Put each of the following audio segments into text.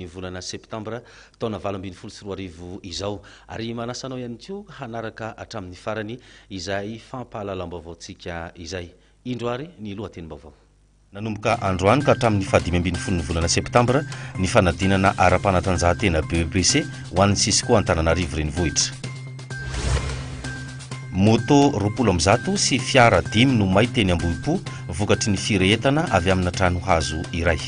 ny volana septambra taona 2018 izao. Ary manasa anao ihany koa hanaraka hatramin'ny farany izay fampahalalam-baovaontsika izay. Indro ary ny lohatenim-baovao. Nanomboka androany ka hatramin'ny faha-15 ny volana septambra ny fanadinana ara-panatanjahantena BEPC ho an'ny Cisco Antananarivo Renivohitra. Moto 120 sy fiara dimy no may teny Ambohipo vokatry ny firehetana avy amina trano hazo iray.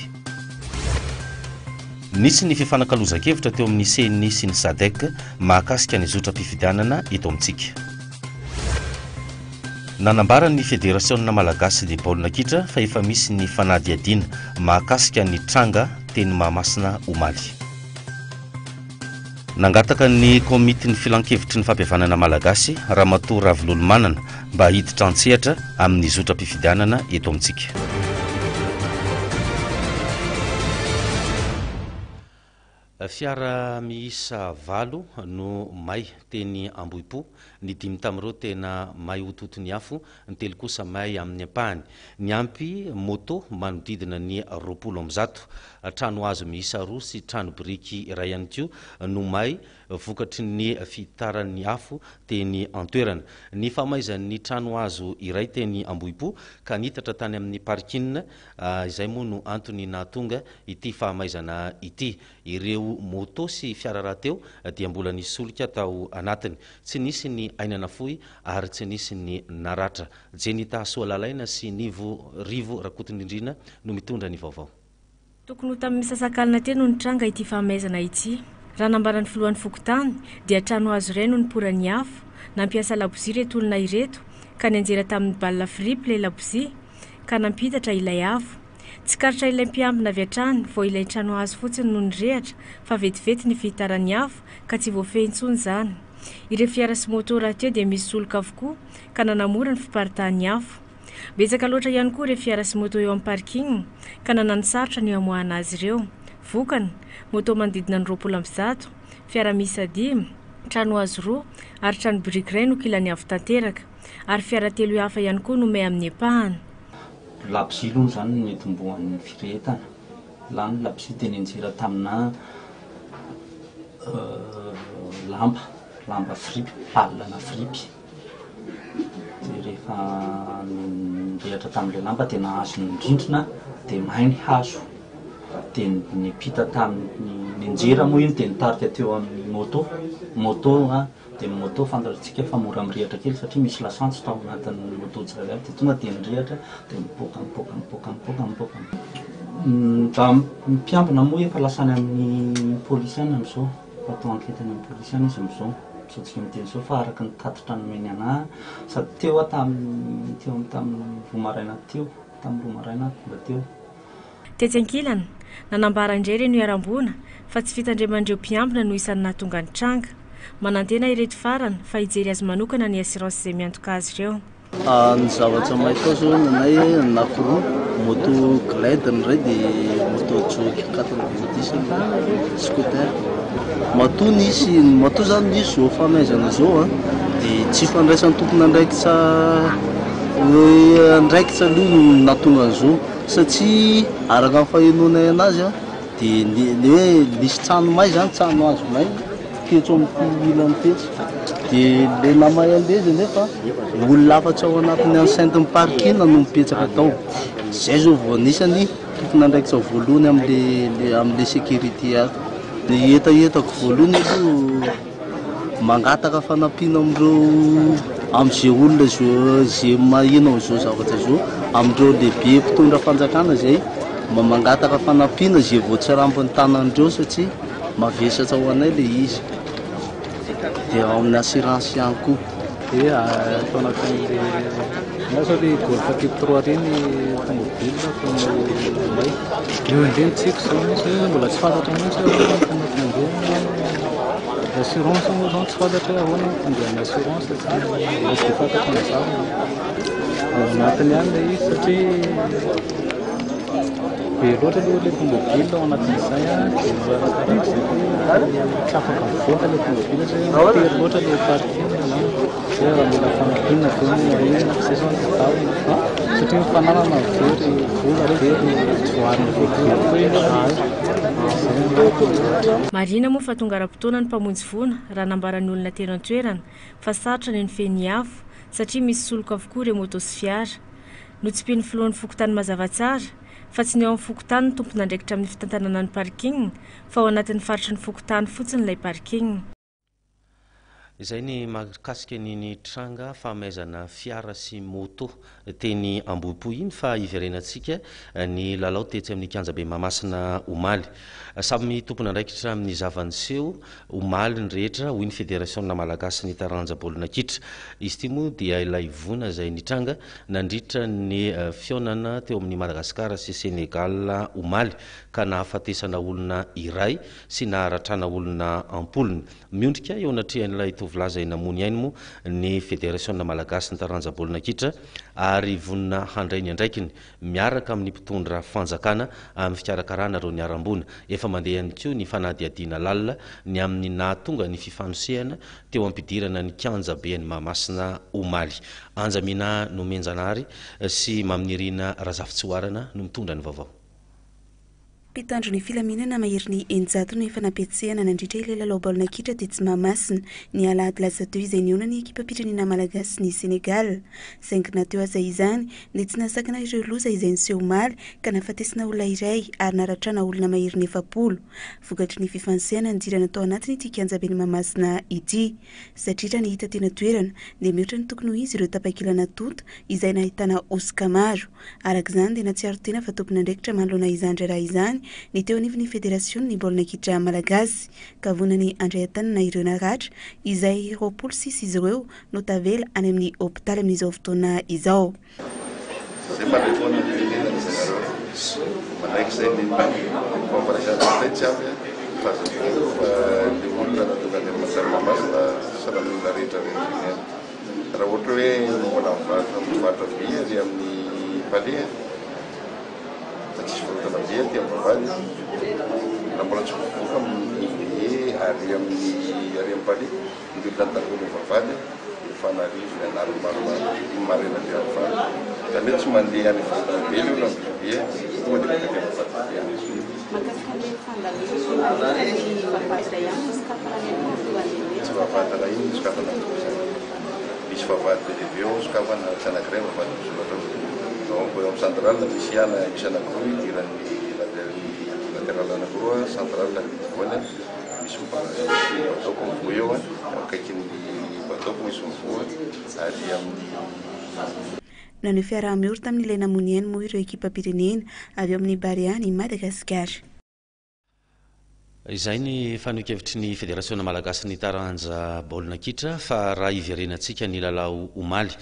Nisy ny fifanakalozan-kevitra teo amin'ny Ceni sy ny Sadec mahakasika ny zotram-pifidianana eto amintsika. Nanambara ny Federasionina malagasin'ny baolina kitra fa efa misy ny fanadihadiana mahakasika ny tranga teny Mahamasina omaly. Nangataka ny komitin'ny filankevitry ny fampihavanana malagasy, Ramatoa Ravololomanana, mba hiditra an-tsehatra amin'ny zotram-pifidianana eto amintsika. Fiara miisa valo no may teny Ambohipo, ny dimy tamin'ireo tena may hotohoton'ny afo, ny telo kosa may amin'ny ampahany. Niampy moto manodidina ny 120. Trano hazo miisa roa sy trano biriky iray ihany koa no may vokatry ny fihitaran'ny afo teny an-toerana. Ny fahamaizan'ny trano hazo iray teny Ambohipo ka nitatra tany amin'ny parking Izay moa no antony nahatonga ity fahamaizana ity. Ireo moto sy fiara rahateo dia mbola nisy solika tao anatiny. Tsy nisy ny aina nafoy ary tsy nisy ny naratra. Jenita Soalalaina sy Nivo Rivo Rakotonindrina no mitondra ny vaovao. Tokony ho tamin'ny misasakalina teo no nitranga ity fahamaizana ity. Raha nambaran'ny filohan'ny fokontany dia trano hazo iray no niporan'ny afo. Nampiasa labozia ireto olona ireto ka nianjera tamin'ny balle fripy ilay labozia ka nampitatra ilay afo. Tsikaritra ilay mpiambina avy hatrany vao ilay trano hazo fotsiny no nirehatra fa vetivety ny fihitaran'ny afo ka tsy voafehy intsony izany. Ireo fiara sy moto rahateo dia misy solika avokoa ka nanamora ny fiparitahan'ny afo. Betsaka loatra ihany koa ireo fiara sy moto eo amin'ny parking ka nananosarotra ny hamoahana azy ireo. Vokany, moto manodidina ny 120, fiara miisa dimy, trano hazo roa ary trano biriky iray no kilan'ny afo tanteraka. Ary fiara telo hafa ihany koa no may amin'ny ampahany. Labozia aloha izany no nitomboan'ny firehetana. Lany ny labozia dia nianjera tamina lamba, lamba fripy, balle-na fripy. Dia rehefa nirehatra tamin'ilay lamba dia nahazo ny rindrina dia may ny hazo. Dia niampita tamin'ny, nianjera moa iny dia nitarika teo amin'ny moto, moto an. Dia ny moto fantatritsika fa mora mirehatra kely satria misy lasantsy tao anatin'ny moto tsirairay avy dia tonga dia nirehatra dia mipoaka mipoaka mipoaka mipoaka mipoaka. Ny mpiambina moa efa lasa any amin'ny polisy any amin'izao, efa atao enquête any amin'ny polisy any izy amin'izao, izao tsika miteny izao fa araka ny tatitra nomeny anah sady teo aho tamin'ny teo amin'ny tamin'ny roa maraina teo, tamin'ny roa maraina aho tonga teo. Tetsy ankilany, nanambara indray ireo niharam-boina fa tsy fitandreman'ireo mpiambina no isan'ny nahatonga ny tranga. Manantena ireto farany fa hijery azy manokana ny assurance izay miantoka azy ireo. Ny zavatra may tao zao nanay anakiroa, moto glide ny iray dia moto jockey 90 ny iray, scooter. Matoa nisy, matoa zany nisy zao famaizana zao an, dia tsy fandraisan'ny tompon'andraikitra andraikitra aloha no nahatonga an'izao. Satria araka ny fahenoanay anazy an, dia ny hoe nisy trano may zany, trano hazo may tetsy amin'ity ilany tetsy. Dia ilay namay an'ilay izy anefa olona afa-tsy ao anatin'ny enceinte ny parking no mipetraka tao. Izay zao vao anisany tompon'andraikitra voalohany amin'ilay amin'ilay sécurité ato. Ny hetahetako voalohany aloha Mangataka fanampiana amin'ireo amin'izay olona izay maheno an'izao zavatra izao, amin'ireo lehibe mpitondra fanjakana izay mba mangataka fanampiana izay vao tsy rambin'ny tanan'ireo satria mavesatra ho anay ilay izy, dia ao amin'ny assurance ihany koa. Dia atao anatin'le na zao le golf type 3 reny tomobile ko no may. Io indray no tsy haiko zao mihitsy hoe mbola tsy fantatra mihitsy hoe ahoana ny fomba fandehany. Ny assurance moa zany tsy fantatra hoe ahoana ny fandehan'ny assurance tsy mbola tsy dia fantatra mazava. Ao anatiny ihany ilay izy satria Be loatra aloha ilay tomobile ao anatin'izay an, dia arakarak'izay koa tsy afaka mivoaka ilay tomobile satria tery loatra ilay parking na hoe raha mila fanampiana ve moa inona, izay izao no tadiavina fa satria ny fananana very, vola very, tsy voaarina voalohany koa iny. Izay no antony. Marihina moa fa tonga ara-potoana ny mpamonjy voina raha nambaran'ny olona teny an-toerana fa sarotra ny nifehy ny afo satria misy solika avokoa ireo moto sy fiara. Notsipihin'ny filohan'ny fokontany mazava tsara fa tsy ny ao amin'ny fokontany no tompon'andraikitra amin'ny fitantanana ny parking fa ao anatin'ny faritry ny fokontany fotsiny ilay parking. Izay ny mahakasika an'iny tranga fahamaizana fiara sy moto teny Ambohipo iny fa hiverenantsika ny lalao tetsy amin'ny kianjabe Mahamasina omaly. Samy tompon'andraikitra amin'ny zava-niseho omaly ny rehetra hoy ny Federasiona Malagasy ny taranja baolina kitra. Izy ity moa dia ilay voina izay nitranga nandritra ny fihaonana teo amin'i Madagasikara sy Sénégal omaly ka nahafatesana olona iray sy naharatrana olona am-polony. Miondrika eo anatrehan'ilay tovolahy izay namoa ny ainy moa ny Federasiona Malagasy ny taranja baolina kitra ary vonona handray ny andraikiny miaraka amin'ny mpitondra fanjakana amin'ny fikarakarana ireo niharam-boina. Efa mandeha ihany koa ny fanadihadiana lalina ny amin'ny nahatonga ny fifanosehana teo am-pidirana ny kianja be an'i Mahamasina omaly. Anja Minah Nomenjanahary sy Maminirina Razafitsihoarana no mitondra ny vaovao. Mpitandro ny filaminana maherin'ny 600 no efa nampihetsehana nandritra ilay lalao baolina kitra tetsy Mahamasina ny alahady lasa teo izay nihaona ny ekipam-pirenena malagasy sy ny Sénégal. Saingy na teo aza izany dia tsy nahasakana ireo loza izay niseho omaly ka nahafatesana olona iray ary naratrana olona maherin'ny 40 vokatry ny fifanosehana nidirana tao anatin'ity kianjaben'i Mahamasina ity. Satria raha ny hita teny an-toerana dia mihoatra ny tokony ho izy ireo tapakila natonta izay nahitana hosoka maro. Araka izany dia nahatsiaro tena fa tompon'andraikitra manoloana izany raharaha izany ny teo anivon'ny federasionin'ny baolina kitra malagasy ka vonona ny handray an-tanana ireo naratra izay 20 sisa izy ireo no tavela any amin'ny hopitaly amin'izao fotoana izao. Zay mandray foana ny tenenana izay nareo manaiky zay ny fampiresahana zay tsy ampy fa aza adino fa le olona natonga any amin'ny Mahamasina sahala amin'ny olona rehetra rehetra iny ihany. Raha ohatra hoe mbola mivarotra mivarotra be ary amin'ny palais fa tsisy varotana be aty amin'ny vavahady, raha mbola tsy voaboaka amin'ny billet ary amin'ny ary amin'ny palais ny olona nitangorona amin'ny vavahady efa an'arivony an'aliny maromaro maraina be amin'ny valo. Izany hoe tsy mandeha any varotana be ilay olona mividy billet tonga dia mankany amin'ny vavahady be any. Mahakasika ny fandaminana ny vavahady iray ihany no sokafana any aloha. Tsy vavahady iray no sokafana amin'izany. Misy vavahady be dia be ao sokafana, tsy anankiray ny vavahady misokatra ao. Donc eo amin'ny centrale misy ihany, misy anankiroa idiran'ny latéral anankiroa, centrale ny voany, misy misy bateau mivoha eo, akaikin'ny bateau misy mivoha ary amin'ny. Naneho fiaraha-miory tamin'ilay namoy ny ainy moa ireo ekipam-pirenena avy ao amin'ny Barea ny Madagasikara. Izay ny fanehoan-kevitry ny Federasiona malagasin'ny taranja baolina kitra fa raha hiverenantsika ny lalao omaly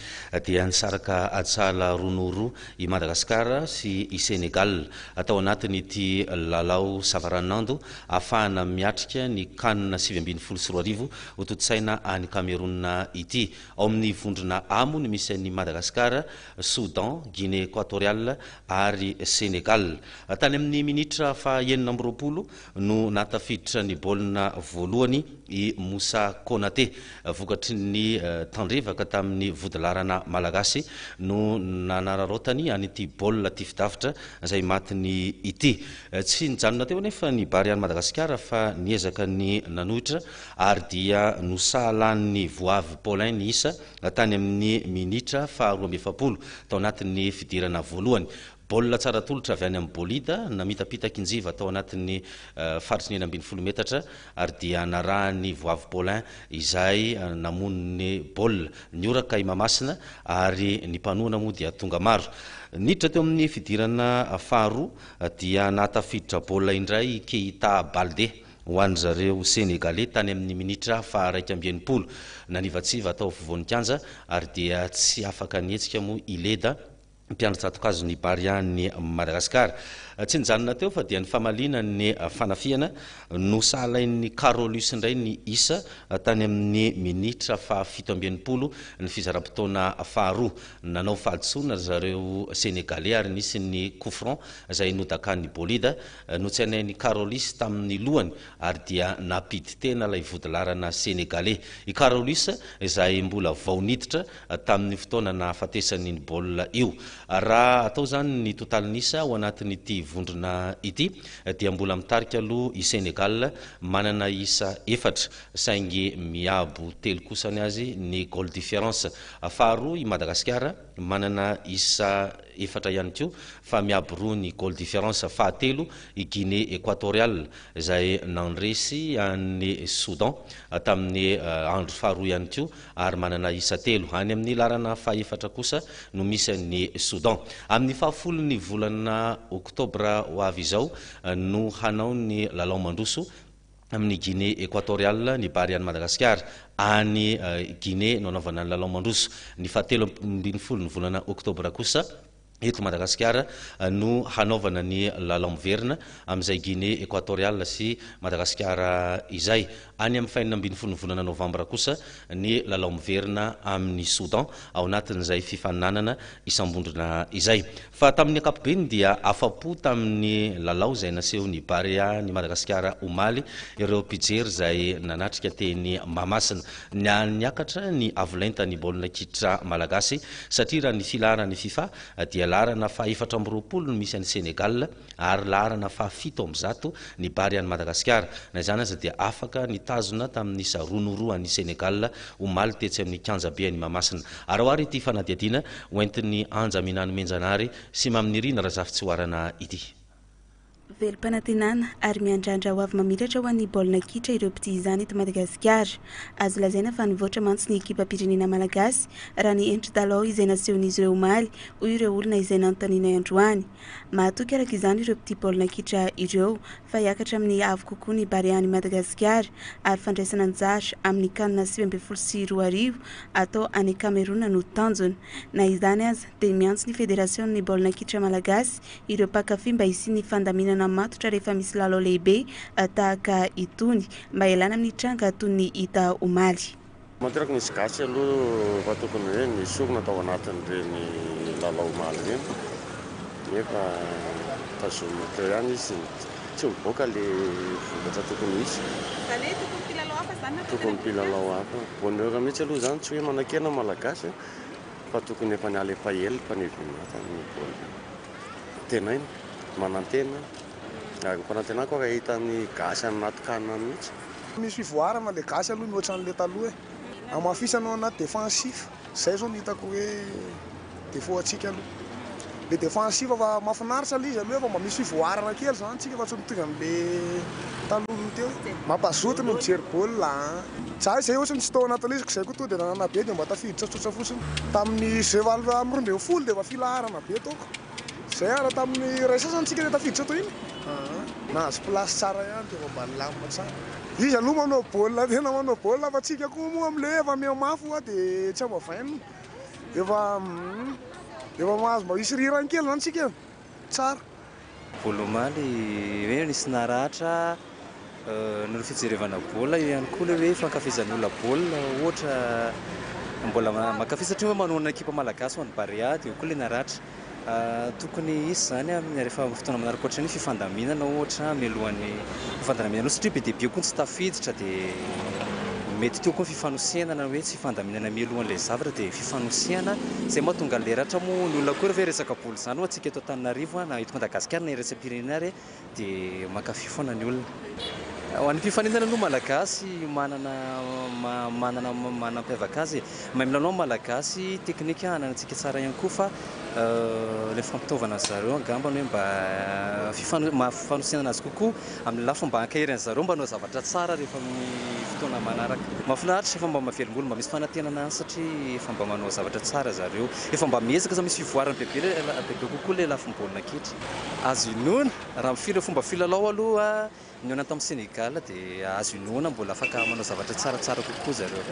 dia nisaraka adsahala roa noho roa i Madagasikara sy i Sénégal tao anatin'ity lalao savaranando ahafahana miatrika ny Can 2019 hotontosaina any Cameroun ity. Ao amin'ny vondrona A moa no misy an'i Madagasikara, Soudan, Guinée Equatoriale ary Sénégal. Tany amin'ny minitra faha 26 no nahatafiditra ny baolina voalohany i Moussa Konaté. Vokatry ny tandrevaka tamin'ny vodilaharana malagasy no nanararaotany an'ity baolina tifi-davitra izay matiny ity. Tsy nijanona teo anefa ny Barea an'i Madagasikara fa niezaka ny nanohitra ary dia nosahalan'ny Voavy Paulin ny isa tany amin'ny minitra faha 42 tao anatin'ny fidirana voalohany. Baolina tsara tolotra avy any amin'ny Bolida, namitapitaka Injiva tao anatin'ny faritry ny 16 metatra ary dia narahan'ny Voavy Paulin izay namono ny baolina. Nihoraka i Mahamasina ary ny mpanohana moa dia tonga maro. Niditra teo amin'ny fidirana faharoa dia nahatafiditra baolina indray i Keita Balde ho an-dry zareo Senegaley tany amin'ny minitra faha-61. Nanivatsiva tao afovoan'ny kianja ary dia tsy afaka nihetsika moa i Leda, mpiandry tsato-kazon'ny Barea-n'i Madagasikara. Tsy nijanona teo fa dia ny famaliana ny fanafihana nosahalain'i Carolus indray ny isa tany amin'ny minitra faha-67 ny fizaram-potoana faharoa. Nanao fahadisoana ry zareo Senegaley ary nisy ny coup franc izay nodakan'i Bolida Notsenain'i Carolus tamin'ny lohany ary dia nampidi-tena ilay vodilaharana Senegaley. I Carolus izay mbola vao niditra tamin'ny fotoana nahafatesan'iny baolina io. Raha atao izany ny totalin'isa ao anatin'ity vondrona ity dia mbola mitarika aloha i Sénégal manana isa efatra saingy miabo telo kosa ny azy ny goal différence. Faharoa i Madagasikara manana isa efatra ihany koa fa miabo roa ny goal différence. Fahatelo i Guinée Equatoriale izay nandresy an'i Soudan tamin'ny andro faharoa ihany koa ary manana isa telo. Any amin'ny laharana fahefatra kosa no misy an'i Soudan. Amin'ny fahafolon'ny volana oktobra ho avy izao no hanao ny lalao mandroso amin'i Guinée Equatoriale ny Barea an'i Madagasikara. Any Guinée no hanaovana ny lalao mandroso. Ny fahatelo ambin'ny folo ny volana oktobra kosa eto Madagasikara no hanaovana ny lalao miverina amin'izay Guinée Equatoriale sy Madagasikara izay. Any amin'ny fahenina ambin'ny folo ny volana novambra kosa ny lalao miverina amin'i Soudan ao anatin'izay fifaninanana isam-bondrona izay. Fa tamin'ny ankapobeny dia afa-po tamin'ny lalao izay nasehon'ny Barea ny Madagasikara omaly ireo mpijery izay nanatrika teny Mahamasina. Niakatra ny avo lentan'ny baolina kitra malagasy satria raha ny filaharan'ny FIFA dia laharana faha-24 no misy an'i Sénégal ary laharana faha-107 ny Barea an'i Madagasikara. Na izany aza dia afaka nitazona tamin'ny isa 2-2 an'i Sénégal omaly tetsy amin'ny kianjabe an'i Mahamasina. Araho ary ity fanadihadiana hoentin'ny Anja Minanomenjanahary sy Maminirina Razafitsihoarana ity. Velom-panantenana ary miandrandra ho avy mamiratra ho an'ny baolina kitra ireo mpitia izany eto Madagasikara. Azo lazaina fa nivoatra mantsy ny ekipam-pirenena malagasy raha ny endri-dalao izay nasehon'izy ireo omaly, hoy ireo olona izay nanontanianay androany. Mahatoky araka izany ireo mpitia baolina kitra ireo fa hiakatra amin'ny avo kokoa ny Barean'i Madagasikara ary fandraisana anjara amin'ny CAN 2019 atao any Cameroun no tanjona. Na izany aza dia miantso ny federasion'ny baolina kitra malagasy ireo mpankafy mba hisian'ny fandaminana matotra rehefa misy lalao lehibe tahaka itony mba hialana amin'ny tranga toy ny hita omaly. Manteraka nisy gasy aloha fa tokony hoe nisorona tao anatin'ireny lalao omaly ireny nefa tazomina teo ihany izy, tsy mivoaka le vokatra tokony hisy. Zany hoe tokony mpilalao hafa zany na Tokony mpilalao hafa. Bonheur mihitsy aloha zany, tsy hoe manakena malagasy fa tokony efa niala efa ela mpanevina tamin'ny baolina. Tenaina, manantena ary ny fanantenako raha hita ny gasy any anaty CAN mihitsy. Misy fivoarana le gasy aloha mihoatra an'le taloha e. Hamafisana ao anaty défensif, zay zao no hitako hoe défaut antsika aloha. Le défensif fa mahafinaritra le izy aloha fa mba misy fivoarana kely zany tsika fa tsy mitovy am'le taloha teo. Mampazoto no mijery baolina. Za izay ohatrany tsy tao anatin'ilay izy, zay koa tonga dia nanana be dia mba tafiditra tsotra fotsiny. Tamin'ny zay 28 dia efa filaharana be taoko. Zay ara tamin'ny iray sasany tsika le tafiditra tao iny. Nahazo place tsara ihany dia efa mba nilamina tsara. Izy aloha manao baolina, tena manao baolina fa tsika koa moa am'le efa mihamafy hoa dia tsy amavainina. Efa efa mahazo mba hisy rirany kely zany tsika. Tsara. Voalohany hoe nisy naratra noho ny fijerevana baolina, eo ihany koa le hoe fankafizan'ny olona baolina, ohatra mbola mankafy satria hoe manohana ekipa malagasy ho an'ny Barea dia eo koa le naratra. Tokony hisy zany amin'ny rehefa fotoana manaraka ohatran'ny fifandaminana ohatra mialohan'ny fifandaminana satria be dia be koa ny tsy tafiditra dia mety teo koa ny fifanosehana na hoe tsy fifandaminana mialohan'ilay zavatra dia fifanosehana izay mahatonga an'ilay ratra. Moa ny olona koa rehefa resaka baolina izany ho antsika eto Antananarivo na eto Madagasikara na iraisam-pirenena ary dia mankafy foana ny olona. Ho an'ny mpifaninana aloha malagasy manana manana manampiavaka azy, mahay milalao ny malagasy, teknika ananantsika tsara ihany koa fa le fampitaovana zareo angamba hoe mba fifanosenana azy kokoa amin'ny lafiny mba hankahery an'zareo mba hanao zavatra tsara rehefa amin'ny fotoana manaraka. Mahafinaritra efa mba mahavelom-bolo, mba misy fanantenana satria efa mba manao zavatra tsara zareo, efa mba miezaka zao, misy fivoarana bebe bebe kokoa le lafiny baolina kitra. Azo inoana raha mifila fomba filalao aloha nihaona tamin'ny Sénégal dia azo inoana mbola afaka manao zavatra tsaratsara kokoa zareo.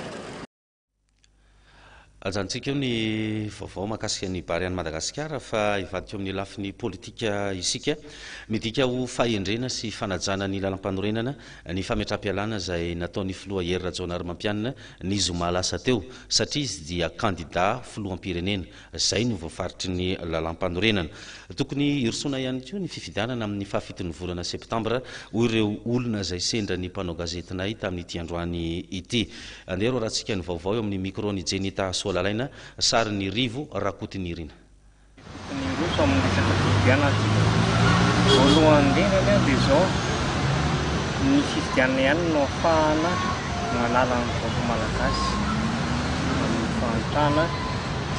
Ajanontsika eo ny vaovao mahakasika ny Barea an'i Madagasikara fa hivadika eo amin'ny lafiny politika isika. Midika ho fahendrena sy fanajana ny lalam-panorenana ny fametraham-pialana izay nataon'ny filoha Hery Rajaonarimampianina ny zoma lasa teo satria izy dia kandida filoham-pirenena. Izay no voafaritry ny lalam-panorenana. Tokony hirosoana ihany koa ny fifidianana amin'ny fahafiton'ny volana septambra hoy ireo olona izay sendra ny mpanao gazetinay tamin'ity androany ity. Andeha ro rahantsika ny vaovao eo amin'ny micro-n'i Jenita Soalalaina, sarin'i Rivo Rakotonirina. hiroso amin'ny resaka fifidianana isika. Voalohany indrindra aloha dia izao, ny fifidianana ihany no ahafahana manala ny vahoaka malagasy amin'ny fahantrana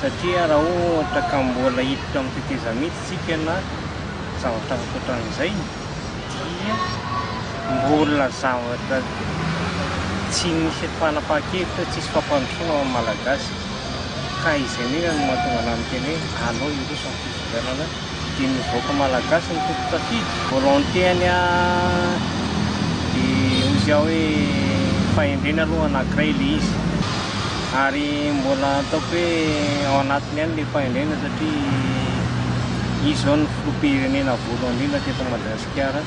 satria raha ohatra ka mbola hiditra amin'ny tetezamita isika na zavatra ankoatran'izay dia mbola zavatra tsy misy fanapahan-kevitra, tsisy fampandrosoana ho an'ny Malagasy. Ka izay indrindra no mahatonga anah miteny hoe alao hiroso amin'ny fifidianana dia ny vahoaka Malagasy no tompon-tsafidy. Volonté-ny dia hoy aho hoe fahendrena aloha anankiray ilay izy ary mbola ataoko hoe ao anatiny ihany ilay fahendrena satria izy izao no filoham-pirenena voalohany indrindra teto Madagasikara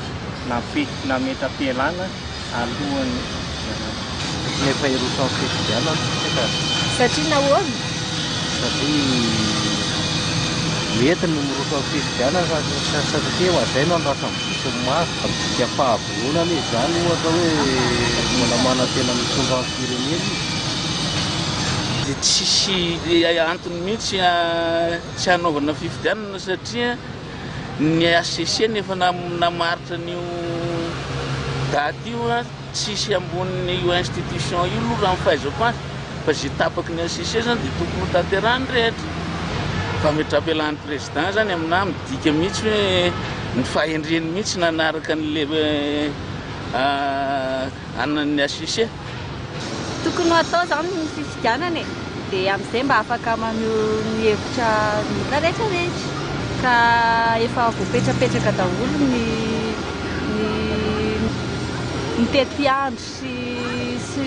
nametra-pialana alohan'ny fifidianana. Tokony efa hiroso amin'ny fifidianana isika ka. Satria nahoana? Satria mety ny miroso amin'ny fifidianana fa satria ho izay no andrasan'ny besinimaro. Midika fahavononana izy izany ohatra hoe mbola manantena ny hitondra ny firenena izy. Dia tsisy antony mihitsy tsy hanaovana fifidianana satria ny HCC no efa namaritra an'io daty io, tsisy ambonin'io institution io aloha raha ny fahaizako azy fa izay tapaky ny HCC zany dia tokony ho tanterahan'ny rehetra. Fametraham-pialan'ny président zany aminahy midika mihitsy hoe ny fahendreny mihitsy nanaraka an'le anan'ny HCC. Tokony ho atao izany ny fifidianana e, dia amin'izay mba afaka maneho ny hevitra ny olona rehetra rehetra, ka efa voapetrapetraka daholo ny ny ny tetiandro sy sy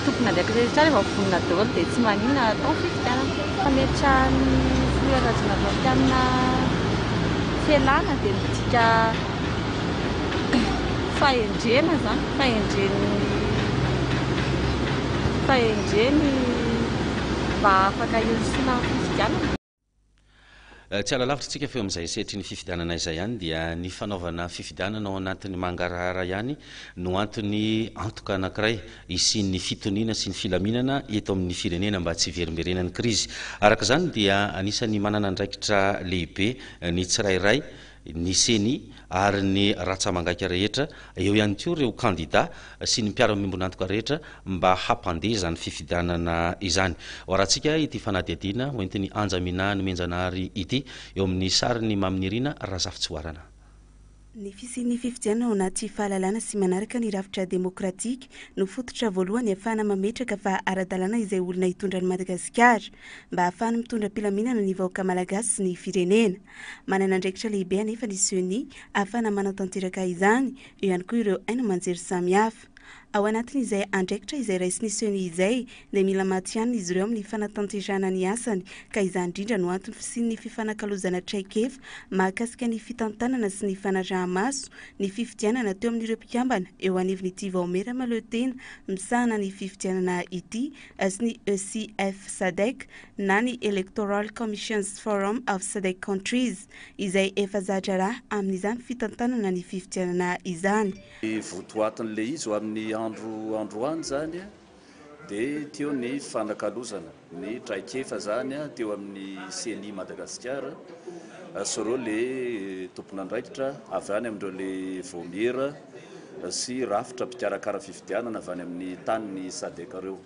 tompon'andraikitra rehetra efa vonona daholo dia tsy maninona atao ny fifidianana. Fametrahan'ny filoha Rajaonarimampianina fialana dia midika Fahendrena zany, fahendren'ny fahendreny mba afaka hirosoana amin'ny fifidianana. Tsy hiala lavitra isika fa eo amin'izay sehatry ny fifidianana izay ihany dia ny fanaovana fifidianana ao anatin'ny mangarahara ihany no antony antoka anankiray hisian'ny fitoniana sy ny filaminana eto amin'ny firenena mba tsy hiverimberenan'ny krizy. Araka izany dia anisan'ny manana andraikitra lehibe ny tsirairay ny Ceni ary ny ratsa-mangaika rehetra, eo ihany koa ireo kandida sy ny mpiara-miombon'antoka rehetra mba hampandeha izany fifidianana izany. Ho arahantsika ity fanadihadiana hoentin'i Anja Minah Nomenjanahary ity eo amin'ny sarin'i Maminirina Razafitsihoarana. Ny fisian'ny fifidianana ao anaty fahalalana sy manaraka ny rafitra demokratika no fototra voalohany ahafahana mametraka fa ara-dalàna izay olona hitondra an'i Madagasikara mba ahafahany mitondra am-pilaminana ny vahoaka malagasy sy ny firenena. Manana andraikitra lehibe anefa ny Ceni ahafahana manatanteraka izany, eo ihany koa ireo haino aman-jery samihafa. Ao anatin'izay andraikitra izay raisin'ny Ceni izay dia mila matihanina izy ireo amin'ny fanatanterahana ny asany ka izany indrindra no antony fisian'ny fifanakalozana traikefa mahakasika ny fitantanana sy ny fanaraha-maso ny fifidianana teo amin'ireo mpikambana eo anivon'ity vaomiera mahaleo tena misahana ny fifidianana ity sy ny ECF Sadec na ny Electoral Commissions Forum of Sadec Countries, izay efa za-draharaha amin'izany fitantanana ny fifidianana izany. Ny votoatin'ilay izy ho amin'ny andro androany izany dia teo ny fanakalozana ny traikefa izany teo amin'ny Ceni Madagasikara sy ireo le tompon'andraikitra avy any amin'ireo le vaomiera sy rafitra mpikarakara fifidianana avy any amin'ny tanin'ny Sadec ireo.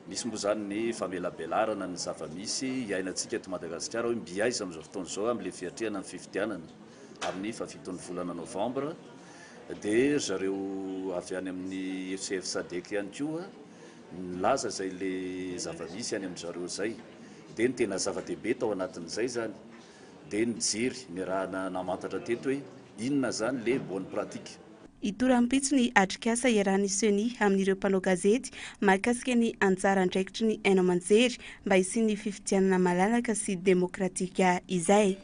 Misy moa izany ny famelabelarana ny zava-misy iainantsika eto Madagasikara hoe mby aiza amin'izao fotoana izao amin'ilay fiatrehana ny fifidianana amin'ny fahafiton'ny volana novambra dia ry zareo avy any amin'ny ECF Sadec ihany koa nilaza izay ilay zava-misy any amin-dry zareo izay. Dia ny tena zava-dehibe tao anatin'izay izany dia nijery niarahana namantatra teto hoe inona izany ilay bonne pratique. Hitory rahampitso ny atrikasa iarahan'ny Ceni amin'ireo mpanao gazety mahakasika ny anjara andraikitry ny haino aman-jery mba hisian'ny fifidianana malalaka sy demokratika izay.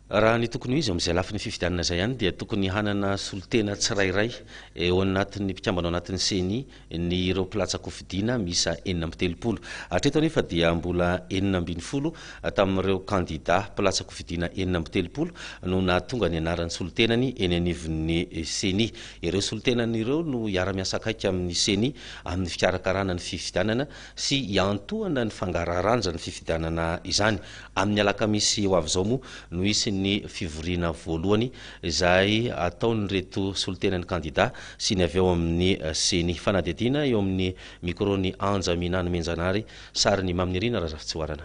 Raha ny tokony ho izy, amin'izay lafiny fifidianana izay ihany dia tokony hanana solontena tsirairay eo anatin'ny mpikambana ao anatin'ny Ceni ny ireo mpilatsa-kofidina miisa 36. Hatreto anefa dia mbola 16 tamin'ireo kandida mpilatsa-kofidina 36 no nahatonga ny anaran'ny solontenany eny anivon'ny Ceni. Ireo solontenany ireo no hiara-miasa akaiky amin'ny Ceni amin'ny fikarakarana ny fifidianana sy hiantohana ny fangaraharan'izany fifidianana izany. Amin'ny alakamisy ho avy izao moa no hisy ny fivoriana voalohany izay ataon'ireto solontenan'ny kandida sy ny avy ao amin'ny Ceni. Fanadihadiana eo amin'ny micro-n'i Anja Minah Nomenjanahary, sarin'i Maminirina Razafitsihoarana.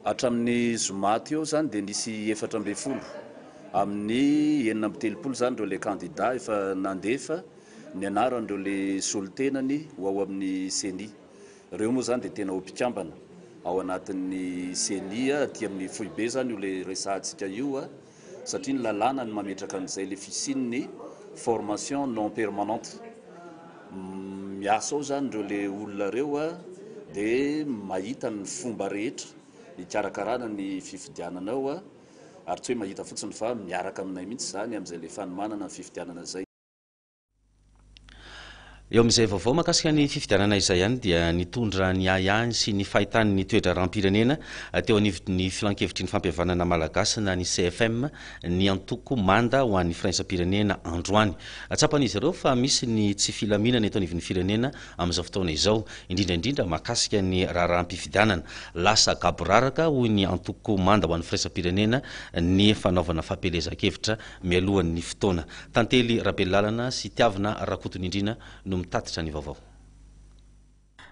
Hatramin'ny zoma teo izany dia nisy 14 amin'ny 36 izany ireo ilay kandida efa nandefa ny anaran'ireo ilay solontenany ho ao amin'ny Ceni. Ireo moa izany dia tena ho mpikambana ao anatin'ny Ceni aty amin'ny foibe izany io ilay resahantsika io satria ny lalàna no mametraka an'izay ilay fisian'ny formation non permanente. Miasa ao izany ireo ilay olona ireo dia mahita ny fomba rehetra hikarakarana ny fifidianana ao ary tsy hoe mahita fotsiny fa miaraka aminay mihitsy izany amin'izay ilay fanomanana ny fifidianana izay. Eo amin'izay vaovao mahakasika ny fifidianana izay ihany dia nitondra ny ahiahiny sy ny fahitany ny toe-draharaham-pirenena teo anivon'ny Filankevitry ny Fampihavanana Malagasy na ny CFM ny antoko Manda ho an'ny Firaisam-pirenena androany. Tsapan'izy ireo fa misy ny tsy filaminana eto anivon'ny firenena amin'izao fotoana izao, indrindra indrindra mahakasika ny raharaham-pifidianana. Lasa gaboraraka hoy ny antoko Manda ho an'ny Firaisam-pirenena ny fanaovana fampielezan-kevitra mialohan'ny fotoana. Tantely Rabelalana sy Tiavina Rakotonindrina no mitatitra ny vaovao.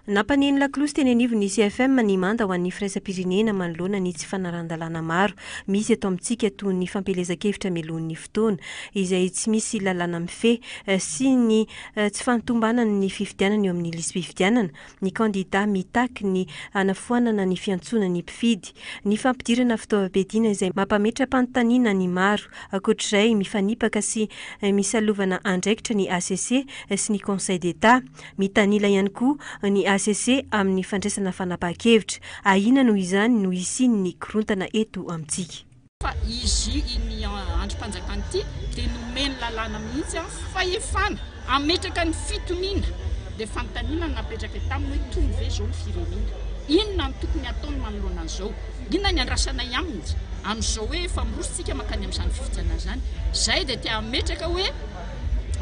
Nampaneno lakolosy teny anivon'ny CFM ny manda ho an'ny firaisam-pirenena manoloana ny tsy fanarahan-dalàna maro misy eto amintsika toy ny fampielezan-kevitra mialohan'ny fotoana izay tsy misy lalàna mifehy sy ny tsy fahatombanan'ny fifidianana eo amin'ny lisi-pifidianana ny kandida mitaky ny hanafoanana ny fiantsoana ny mpifidy, ny fampidirana fitaovam-piadiana izay mampametra-panontaniana ny maro. Ankoatr'izay, mifanipaka sy misalovana andraikitra ny hcc sy ny Conseil d'Etat. Mitanila ihany koa ny hcc amin'ny fandraisana fanapahan-kevitra. Ahiana noho izany no hisian'ny korontana eto amintsika. Fa izy iny andrim-panjakana ity dia nomeny lalàna mihitsy fahefana hametraka ny fitoniana. Dia fanontaniana no napetraka taminy hoe tony ve izao ny firenena? Inona no tokony hataony manoloana an'izao? Inona ny andrasanay aminy amin'izao hoe efa miroso tsika mankany amin'izany fifidianana izany? Izahay dia te hametraka hoe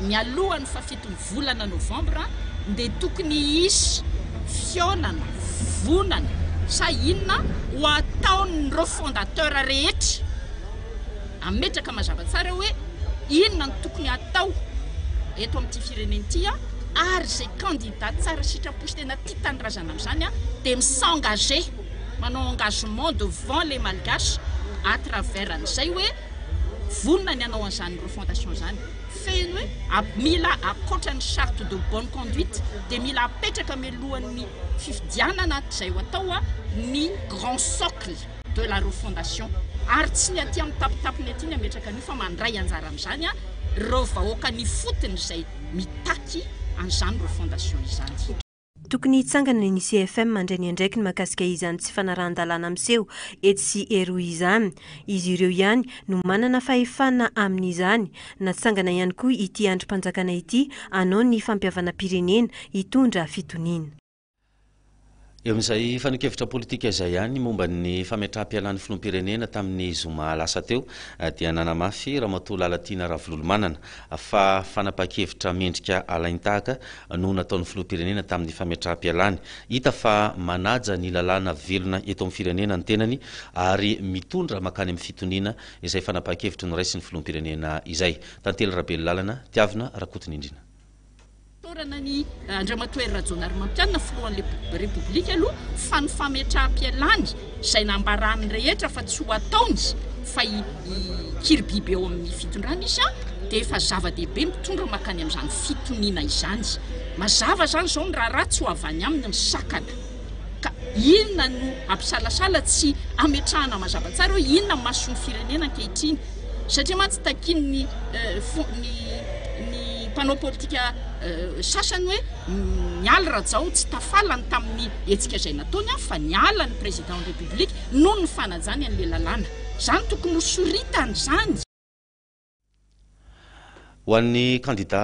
mialohan'ny fahafiton'ny volana novambra dia tokony hisy fihaonana, vonana sa inona ho ataon'ireo fondateur rehetra hametraka mazava tsara hoe inona no tokony hatao eto amin'ity firenena ity ary izay candidat tsara sitrapo sy tena tia tanindrazana amin'izany dia mi-s'engager, manao engagement devant les malgaches à travers an'izay hoe vonona ny hanao an'izany refondation izany. Fehiny hoe mila ankoatra ny charte de bonne conduite dia mila apetraka mialohan'ny fifidianana izay ho atao ny grand socle de la refondation ary tsy ny aty amin'ny tapitapiny aty ny hametraka an'io fa mandray anjara amin'izany ireo vahoaka any ifotony izay mitaky an'izany refondation izany. Tokony hitsangana ny CFM handray ny andraikiny mahakasika izany tsy fanarahan-dalàna miseho etsy sy eroa izany. Izy ireo ihany no manana fahefana amin'izany. Natsangana ihany koa ity andrim-panjakana ity hanao ny fampihavanam-pirenena hitondra fitoniana. Eo amin'izay fanehoan-kevitra politika izay ihany momba ny fametraham-pialan'ny filoham-pirenena tamin'ny zoma lasa teo dia nanamafy Ramatoa Lalatiana Ravololomanana fa fanapahan-kevitra mendrika alain-tahaka no nataon'ny filoham-pirenena tamin'ny fametraham-pialany. Hita fa manaja ny lalàna velona eto amin'ny firenena ny tenany ary mitondra mankany amin'ny fitoniana izay fanapahan-kevitra noraisin'ny filoham-pirenena izay. Tantely Rabelolalana, Tiavina Rakotonindrina. Isaorana ny Andriamatoa Hery Rajaonarimampianina filohan'ny Repoblika aloha fa ny fametraham-pialany izay nambarany rehetra fa tsy ho ataony fa hikiribiby eo amin'ny fitondrana izy dia efa zava-dehibe mitondra mankany amin'izany fitoniana izany. Mazava izany izao ny raharaha tsy ho avy any aminy ny sakana. Ka inona no hampisalasala tsy hametrahana mazava tsara hoe inona ny mason'ny firenena ankehitriny? Satria mantsy takian'ny ny ny mpanao politika sasany hoe niala Rajao tsy tafalany tamin'ny hetsika izay nataony fa niala ny président ny république noho ny fanajany an'ilay lalàna. Zany tokony ho soritana zany. Ho an'ny kandida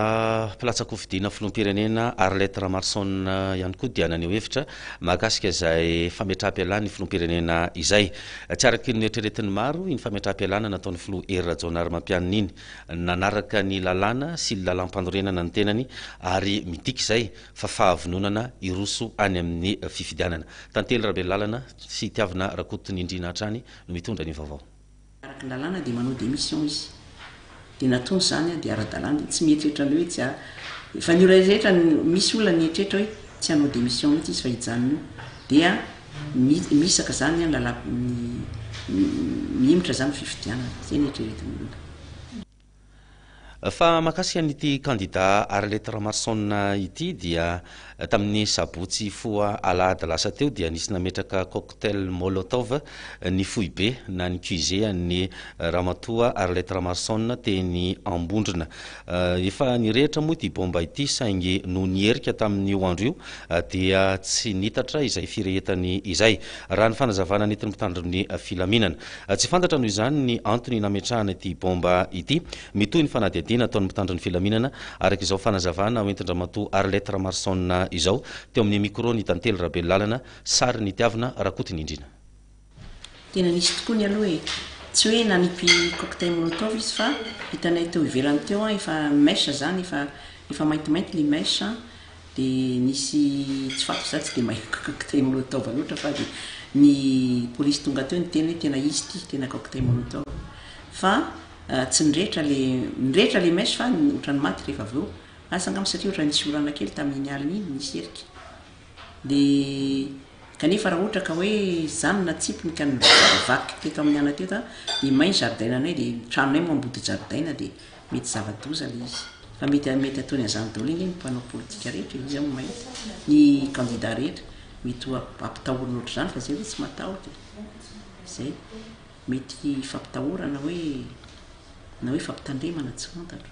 mpilatsa-kofidina filoham-pirenena Arlette Ramaroson ihany koa dia naneho hevitra mahakasika izay fametraham-pialan'ny filoham-pirenena izay. Tsy araky ny noeritreretin'ny maro iny fametraham-pialana nataon'ny filoha Hery Rajaonarimampianina iny. Nanaraka ny lalàna sy ny lalàmpanorenana ny tenany ary midika izay fa fahavononana hiroso any amin'ny fifidianana. Tantely Rabelalana sy Tiavina Rakotonindrina hatrany no mitondra ny vaovao. Araka ny lalàna dia manao démission izy. Dia nataony izany dia ara-dalàna dia tsy mieritreritra an'ilay hoe tsy ha, fa ny olona rehetra, misy olona nieritreritra hoe tsy hanao démission mihitsy izy fa hijanona eo. Dia mihisaka izany ny lalà, mihemotra izany ny fifidianana. Izay no eritreretin'ny olona. Fa mahakasika an'ity kandida Arlette Ramaroson ity dia tamin'ny sabotsy hifoha alahady lasa teo dia nisy nametraka cocktail molotov ny foibe na ny QG an'ny ramatoa Arlette Ramaroson teny Ambondrona. Efa nirehitra moa ity bomba ity saingy noho ny herika tamin'io andro io dia tsy nitatra izay firehetany izay, raha ny fanazavana nentin'ny mpitandro ny filaminana. Tsy fantatra noho izany ny antony nametrahana ity bomba ity. Mitohy ny fanadihadiana ataon'ny mpitandro ny filaminana, araka izao fanazavana hoentin-dRamatoa Arlette Ramaroson izao, teo amin'ny micro ny Tantely Rabelolalana, sary nitiavina Rakotonindrina. Tena nisy tokoa ny aloha e! Tsy hoe nanipy cocktail molotov izy fa hitanay teo ivelany teo an, efa mèche zany, efa efa maintimainty le mèche an, Dia nisy tsy fantatro za tsy dia mahay cocktail molotov loatra fa dia ny polisy tonga teo niteny hoe tena izy ity, tena cocktail molotov. Fa tsy nirehitra le nirehitra le mèche fa ohatran'ny maty rehefa avy eo. Asa angamba satria ohatran'ny nisy orana kely tamin'iny alina iny, nisy erika. Dia kanefa raha ohatra ka hoe izany no natsipiny ka nivaky teto amin'ny ana teto dia may ny zaridainanay dia ny tranonay moa ambody zaridaina dia Mety zava-doza le izy. Fa mety mety ataony an'izany daholo ange ny mpanao politika rehetra e, iza moa mahita? Ny candidat rehetra. Mety ho ampitahorina ohatr'izany fa zay aloha tsy matahotra e. Zay. Mety fampitahorana hoe na hoe fampitandremana tsy fantatro.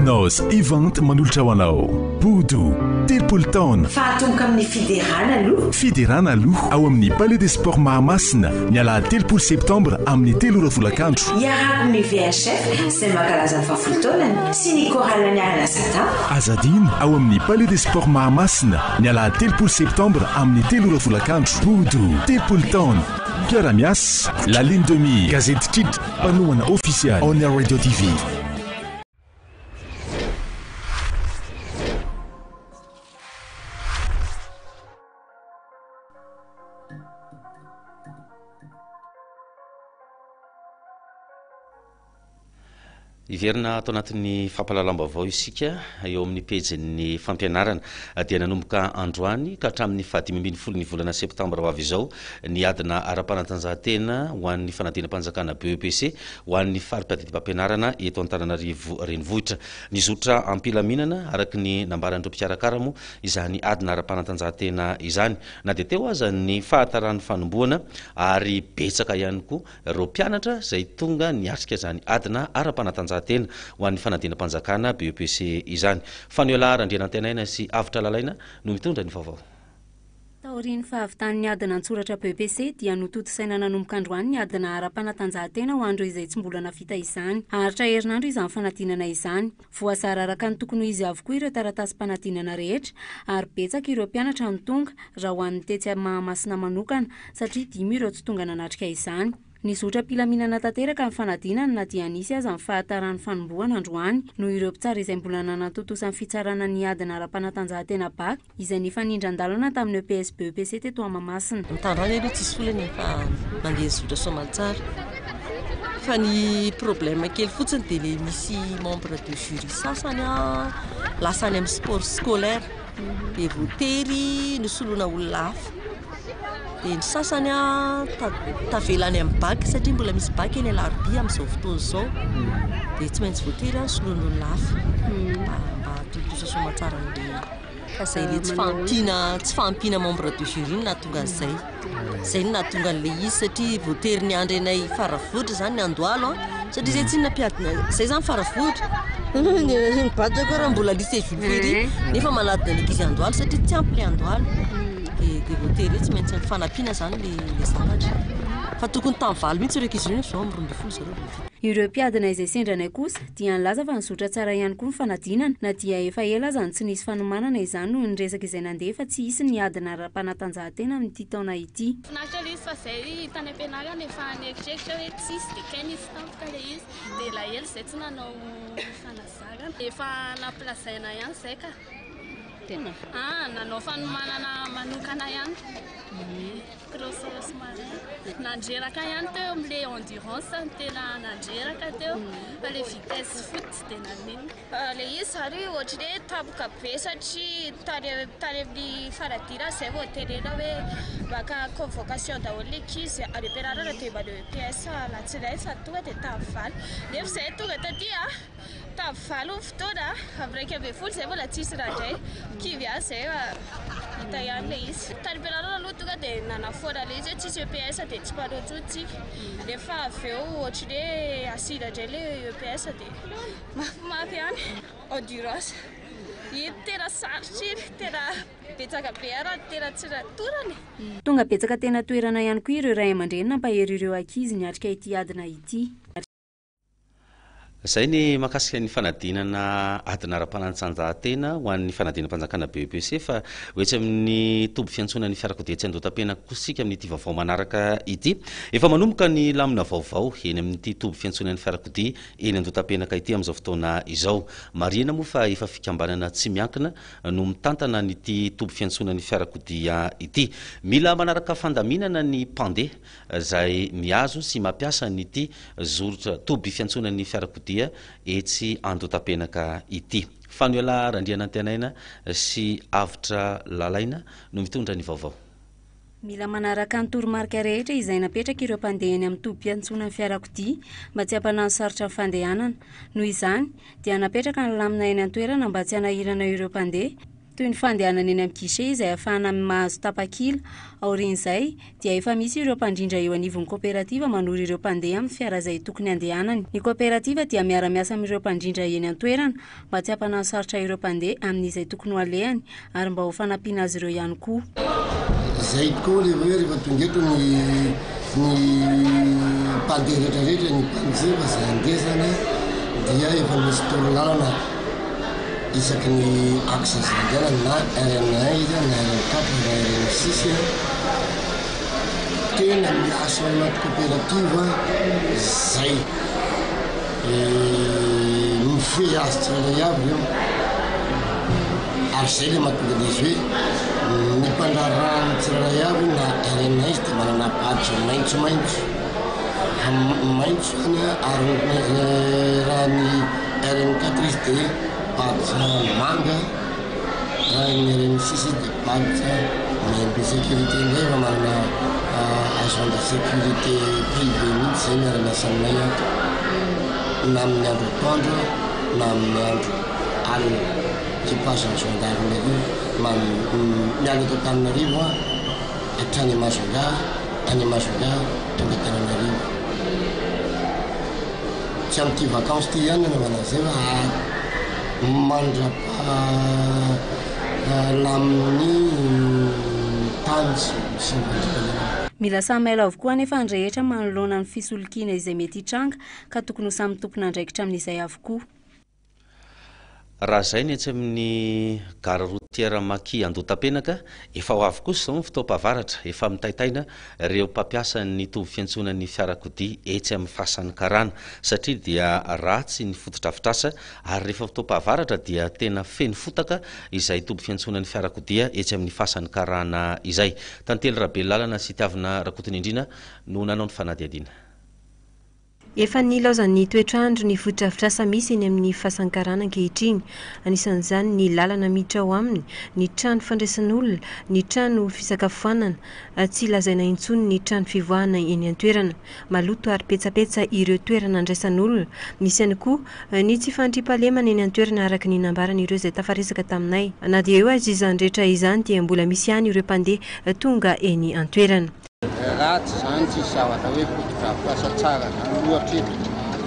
Gnoz Event manolotra ho anao Bodo, 30 taona. Fa atomboka amin'ny fiderana aloha. Fiderana aloha ao amin'ny Palais des Sports Mahamasina ny alahady 30 septambra amin'ny telo ora folakandro. Iarahako amin'ny VHF izay mankalaza ny fahafolo taonany sy ny chorale Niarana Sata. Aza adino ao amin'ny Palais des Sports Mahamasina ny alahady 30 septambra amin'ny telo ora folakandro. Bodo, 30 taona. Mpiara-miasa, La Ligne de Mire, Gazety Kitra, mpanohana ofisialy, On Air Radio TV. Hiverina ato anatin'ny fampahalalam-baovao isika eo amin'ny pejin'ny fampianarana. Dia nanomboka androany ka hatramin'ny fahadimy ambin'ny folo ny volana septambra ho avy izao ny adina ara-panatanjahantena ho an'ny fanadinam-panjakana BEPC ho an'ny fari-piadidim-pampianarana eto Antananarivo Renivohitra. Nizotra am-pilaminana araka ny nambaran'ireo mpikarakara moa izany adina ara-panatanjahantena izany na dia teo aza ny fahataran'ny fanombohana ary betsaka ihany koa Ireo mpianatra izay tonga niatrika izany adina ara-panatanjahantena ho an'ny fanadinam-panjakana BEPC izany. Fanoela Randrianantenaina sy Avotra Lalaina no mitondra ny vaovao. Taorian'ny fahavitan'ny adina an-tsoratra BEPC dia notontosaina nanomboka androany ny adina ara-panatanjahantena ho an'ireo izay tsy mbola navita izany. Haharitra herinandro izany fanadinana izany. Voazara araka ny tokony ho izy avokoa ireo taratasim-panadinana rehetra ary betsaka ireo mpianatra no tonga, raha ho an'ny tetsy Mahamasina manokana, satria dimy ireo tsy tonga nanatrika izany. Nizotra am-pilaminana tanteraka ny fanadinana na dia nisy aza ny fahataran'ny fanombohana androany, noho ireo mpitsara izay mbola nanatontosa ny fitsarana ny adina ara-panatanjahantena Bac, izay nifanindran-dalana tamin'ny EPS BEPC teto Toamasina. Ny tandroany aloha tsisy olana e, fa mandeha zotra soamantsara. Fa ny problème kely fotsiny dia le misy membre de jury sasany lasa any amin'ny sport scolaire dia voatery nosoloina olona hafa. Dia ny sasany tavela any amin'ny bac satria mbola misy bac eny Alarobia amin'izao fotoana izao. Dia tsy maintsy voatery soloina olona hafa mba hahatontosa soamantsara an'ilay. Fa zay le tsy fahampiana tsy fahampiana membre de jury no nahatonga an'izay. Zay no nahatonga an'ilay izy satria voatery niandry anay Faravohitra zany ny Andohalo an, satria zay tsinona mpiadina, zay zany Faravohitra, ny badge koa raha mbola lycée Jules Ferry nefa manadina ny ankizy Andohalo satria tsy ampy le Andohalo. Dia dia voatery hoe tsy maintsy nifanampiana zany le le zavatra. Fa tokony tamin'ny valo mihitsy ireo ankizy ireo nefa izao amin'ny 12 zareo vao vita. Ireo mpiadina izay sendra anay kosa dia nilaza fa nizotra tsara ihany koa ny fanadinana na dia efa ela aza no tsy nisy fanomanana izany noho ny resaka izay nandeha fa tsy hisy ny adina ara-panatanjahantena amin'ity taona ity. Finaritra ilay izy fa izay tany am-pianarana efa nieritreritra hoe tsisy dia kay nisy tampoka ilay izy dia elaela izay tsy nanao fanazarana. Efa nampilazaina ihany izay ka. Tena? Ah, nanao fanomanana manokana ihany. Cross marin. Nandreraka ihany teo amin'ilay endurance no tena nandreraka teo fa ilay vitesse foot tsy dia naninona. Ilay izy izany ohatran'ny hoe tampoka be satria tany tany amin'ny faradira izay vao tenena hoe maka convocation daholo ny ankizy any am-pianarana dia manao EPS alatsinainy sady tonga dia tamin'ny valo. Nefa izahay tonga taty a! Tamin'ny valo ny fotoana, amin'ny 11 izay mbola tsisy raha indray. Kivy ihany izay fa hita ihany ilay izy. Tany am-pianarana aloha tonga dia nanafoana ilay izy hoe tsisy EPS dia tsy manao intsony tsika. Nefa avy eo ohatry ny hoe asiana indray ilay EPS dia mafimafy ihany. Endurance. Iny tena sarotra iny, tena betsaka be ary ny tena tsy torana e. Tonga betsaka teny an-toerana ihany koa ireo ray aman-dreny nampahery ireo ankizy niatrika ity adina ity. Izay ny mahakasika ny fanadinana adina ara-panatanjahantena ho an'ny fanadinam-panjakana BEPC fa ho etsy amin'ny toby fiantsonan'ny fiarakodia etsy Andohatapenaka kosa isika amin'ity vaovao manaraka ity. Efa manomboka ny lamina vaovao eny amin'ity toby fiantsonan'ny fiarakodia eny Andohatapenaka ity amin'izao fotoana izao. Marihina moa fa efa fikambanana tsy miankina no mitantana an'ity toby fiantsonan'ny fiarakodia ity. Mila manaraka fandaminana ny mpandeha izay mihazo sy mampiasa an'ity zorotra toby fiantsonan'ny fiarakodia etsy Andotapenaka ity. Fanoela Randrianantenaina sy Avotra Lalaina no mitondra ny vaovao. Mila manaraka ny toromarika rehetra izay napetraka ireo mpandeha eny amin'ny tobim-piantsonan'ny fiarakodia mba tsy hampanano sarotra ny fandehanana. Noho izany, dia napetraka ny lamina eny an-toerana mba tsy hanahirana ireo mpandeha, toy ny fandehanana eny amin'ny guichet izay ahafahana mahazo tapakila. Aorian'izay, dia efa misy ireo mpandrindra eo anivon'ny koperativa manoro ireo mpandeha amin'ny fiara izay tokony handehanany. Ny koperativa dia miara-miasa amin'ireo mpandrindra eny an-toerana mba tsy hampanano sarotra ireo mpandeha amin'izay tokony ho alehany ary mba ho fanampiana azy ireo ihany koa. Izay tokoa le hoe rehefa tonga eto ny ny mpandeha rehetra rehetra, ny mpanjifa izay handeha zany dia efa misy torolalana isaky ny axe izay andehanany na RN un izy na RN quatre na RN six. Tena miasa ao anaty coopérative izay mifehy azy tsirairay avy ireo ary izay ilay mahatonga an'izy hoe ny mpandraharaha ny tsirairay avy na RNA izy dia manana badge maitsomaitso, maitso izany ary raha ny RN quatre izy dia badge manga. Raha ny RN6 izy dia badge miampy sécurité indray efa manana agent de sécurité privé mihitsy zay miara-miasa aminay ato na amin'ny andro atoandro na amin'ny andro alina équipage ny gendarmerie miala eto Antananarivo hatrany Majunga any Majunga tonga Antananarivo tsy amin'ity vacances ity ihany no anaovana an'izay fa Mandra-pahalamin'ny tany sy ny fandriampahalemana. Mila samy mailo avokoa anefa ny rehetra manoloana ny fisolokiana izay mety hitranga ka tokony ho samy tompon'andraikitra amin'izay avokoa. Raha izay ny etsy amin'ny gare routière Maki Andohatapenaka, efa ho avy kosa izao ny fotoam-pahavaratra, efa mitaitaina ireo mpampiasa ny toby fiantsonan'ny fiarakodia etsy amin'ny Fasan'ny Karana satria dia ratsy ny fotodrafitrasa ary rehefa fotoam-pahavaratra dia tena feno fotaka izay toby fiantsonan'ny fiarakodia etsy amin'ny Fasan'ny Karana izay. Tantely Rabelalana sy Tiavina Rakotonindrina no nanao ny fanadihadiana. Efa nilaozan'ny toetr'andro ny fotodrafitrasa misy eny amin'ny Fasan'ny Karana ankehitriny. Anisan'izany ny lalana miditra ao aminy, ny trano fandraisan'olona, ny trano fisakafoanana, tsy lazaina intsony ny trano fivoahana eny an-toerana. Maloto ary petsapetsa ireo toerana andraisan'olona. Misy ihany koa ny tsy fandriampahalemana eny an-toerana araka ny nambaran'ireo izay tafaresaka taminay. Na dia eo aza izany rehetra izany dia mbola misy ihany ireo mpandeha tonga eny an-toerana. Ratsy zany tsisy zavatra hoe fotodrafitrasa tsara zany ohatra eto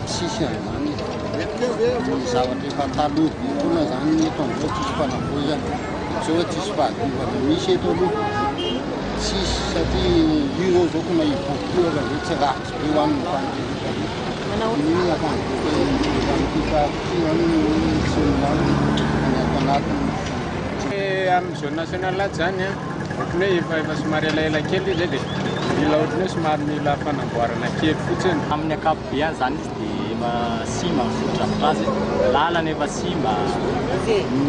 tsisy an'izany ny zavatra efa taloha be foana zany ny eto amizao tsisy fanavaozana tsy hoe tsisy fahadiovana misy eto aloha tsisy satria io zao zao ko na hiboky io aza hoe tsy ratsy be ho an'ny mpandeha eto aloha ny olona fa miboky amin'ity faritra ity zany tsy milamina ny ato anatiny Amin'ny zone nationale ato zany an, ohatran'ny hoe efa efa somary elaela kely izy dia mila ohatran'ny hoe somary mila fanamboarana kely fotsiny. Amin'ny ankapobeany zany izy dia efa simba ny fotodrafitrasa e, lalana efa simba,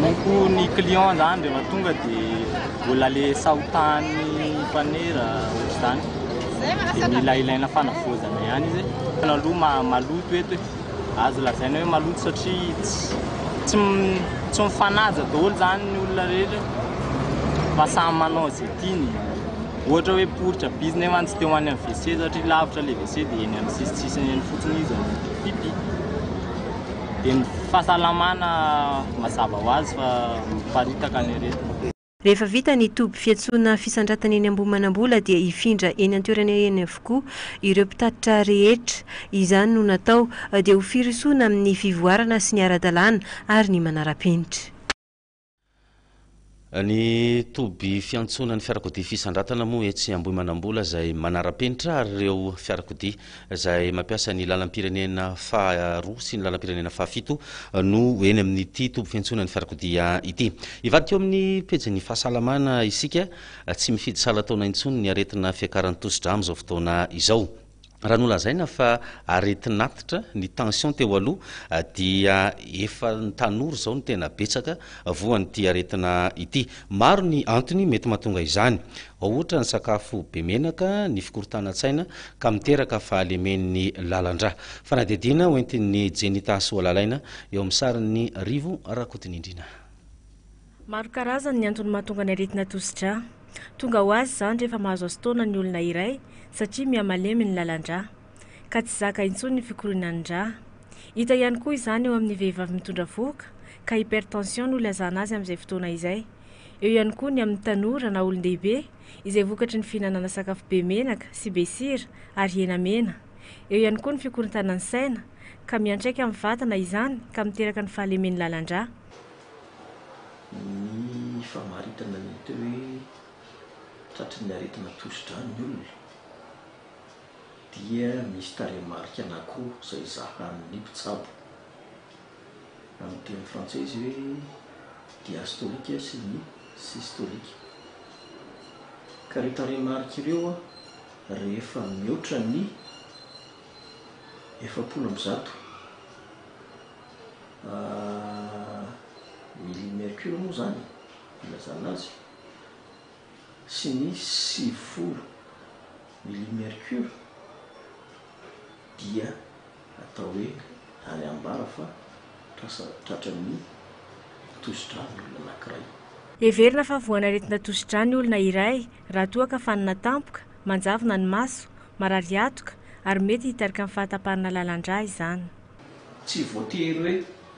ny koa ny client zany rehefa tonga dia mbola le sahotany mpanera ohatr'izany dia mila ilaina fanavaozana ihany izy e. Aloha maloto eto e. Azo lazaina hoe maloto satria tsy tsy mifanaja daholo zany ny olona rehetra fa samy manao izay tiany. Ohatra hoe poritra be izy nefa tsy te ho any amin'ny WC satria lavitra ilay WC dia eny amin'ny sisitsisiny eny fotsiny izy no pipi. Dia ny fahasalamana mazava ho azy fa miparitaka ny aretina. Rehefa vita ny toby fiantsoana fisandratana eny Ambohimanambola dia hifindra eny an-toerana eny avokoa ireo mpitatitra rehetra. Izany no natao dia ho firosoana amin'ny fivoarana sy ny ara-dalàna ary ny manara-penitra. Ny toby fiantsoana ny fiarakodia fisandratana moa etsy Ambohimanambola izay manara-penitra ary ireo fiarakodia izay mampiasa ny lalam-pirenena faharoa sy ny lalam-pirenena fahafito no eny amin'ity toby fiantsonan'ny fiarakodia ity. Hivadika eo amin'ny pejin'ny fahasalamana isika, tsy mifidy salan-taona intsony ny aretina fiakaran'ny tosidra amin'izao fotoana izao. Raha nolazaina fa aretin'atitra ny tension teo aloha dia efa ny tanora izao no tena betsaka voan'ity aretina ity. Maro ny antony mety mahatonga izany. Ao ohatra ny sakafo be menaka, ny fikorontanan-tsaina ka miteraka fahalemen'ny lalan-drà. Fanadihadiana hoentin'i Jenita Soalalaina eo amin'ny sarin'i Rivo Rakotonindrina. Maro karazany ny antony mahatonga ny aretina tosi-drà. Tonga ho azy izany rehefa mahazoazo taona ny olona iray satria mihamalemy ny lalan-drà. Ka tsy zaka intsony ny fikorianan'ny rà. Hita ihany koa izany eo amin'ny vehivavy mitondra vohoka ka hypertension no ilazana azy amin'izay fotoana izay. Eo ihany koa ny amin'ny tanora na olon-dehibe izay vokatry ny fihinanana sakafo be menaka sy be sira ary hena mena. Eo ihany koa ny fikorontanan'ny saina ka miantraika amin'ny vatana izany ka miteraka ny fahalemen'ny lalan-drà. Ny famaritana ny atao hoe tratry ny aretina tosi-drà ny olona dia misy tarehimarika anankiroa izay zahan'ny mpitsabo. Amin'ny teny frantsay izy hoe diastolique sy ny systolique. Ka ireo tarehimarika ireo rehefa mihoatra ny 140 millimercure moa izany ilazana azy sy ny 90 millimercure dia atao hoe ary ambara fa trasa tratran'ny tosi-drà ny olona anankiray. Heverina fa voan'aretina tosi-drà ny olona iray raha toa ka fanina tampoka, manjavona ny maso, marary hatoka ary mety hitarika ny fahatapahan'ny lalan-drà izany. Tsy voatery hoe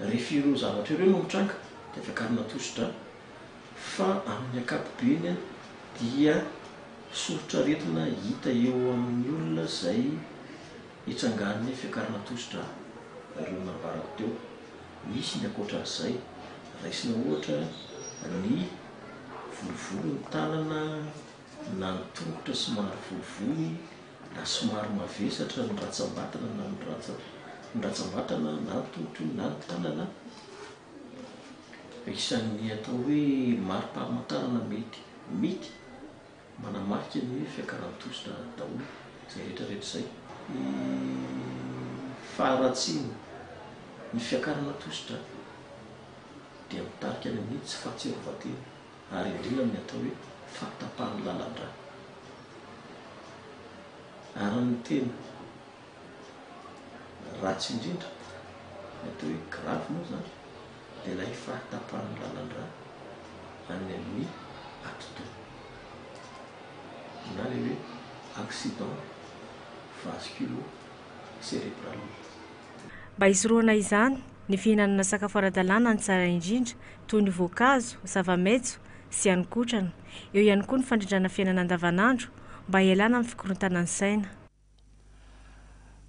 rehefa ireo zavatra ireo no mitranga dia fiakarana tosi-drà fa amin'ny ankapobeny dia soritr'aretina hita eo amin'ny olona izay Itrangan'ny fiakarana tosidra ireo nambarako teo. Misy ny ankoatran'izay. Raisina ohatra ny volovolo ny tanana na ny tongotra somary volivoly na somary mavesatra ny ratsambatana na ny ratsa ny ratsambatana na ny tongotra io na ny tanana. Isan'ny atao hoe mari-pahamantarana mety mety Manamarika ny fiakaran'ny tosidra daholo izay rehetra rehetra izay. Ny faharatsiana ny fiakarana tosidra dia mitarika any amin'ny tsy fahatsiarovan-tena ary indrindra amin'ny atao hoe fahatapahan'ny lalan-drà. Ary ny tena. ratsy indrindra, ny atao hoe grave moa izany dia ilay fahatapahan'ny lalan-drà any amin'ny atidoha na ilay hoe accident vasculo-cérébral. Mba hisorohana izany, ny fihinanana sakafo ara-dalàna no tsara indrindra, toy ny voankazo, zava-maitso, sy hanin-kotrana. Eo ihany koa ny fandrindrana fiainana andavanandro, mba hialana amin'ny fikorontanan'ny saina.